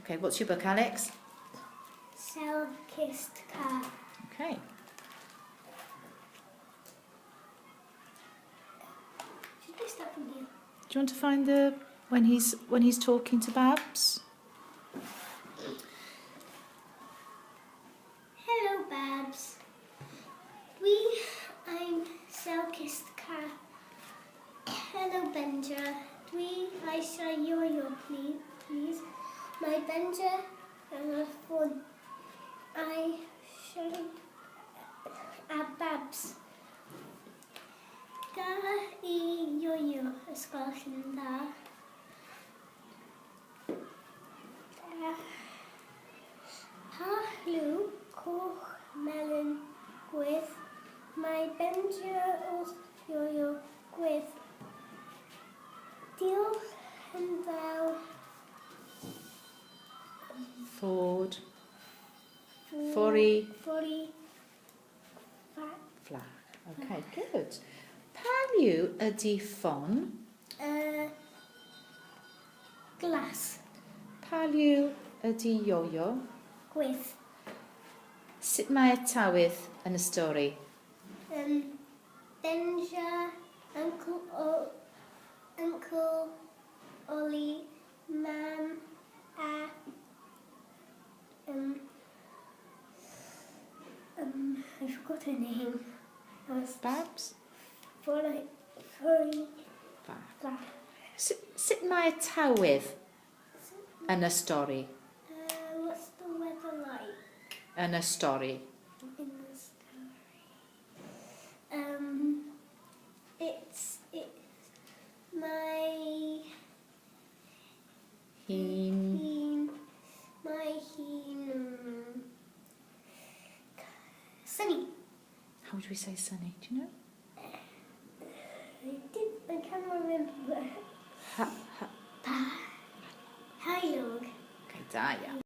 Okay, what's your book, Alex? Self-kissed car. Okay. Should we start from here? Do you want to find the when he's talking to Babs? Hello, Babs. I'm Self-kissed car. Hello, Benja. Dwi eisiau yo-yo, please. Mae Benja yn y ffôn. I siarad a Babs. Ga i yo-yo ysgol yn dda. Pa lliw, coch, melyn, gwyrdd. Mae Benja wrth yo-yo gwyrdd. Diolch yn fawr. Ford. Fori. Fori. Flach. Okay, good. Pa liw ydy ffon? Glas. Pa liw ydy yo-yo? Gwyrdd. Sut mae'r tywydd yn y stori? Benja, Uncle Ollie, Mam a I forgot her name. Babs? Fori. Fach. Sut mae'r tywydd yn y stori? What's the weather like? Yn y stori. In the story. It's my Hi'n. Mae hi'n sunny. How would we say sunny? Do you know? I can't remember. Ha, ha. Haelog. Okay, da iawn.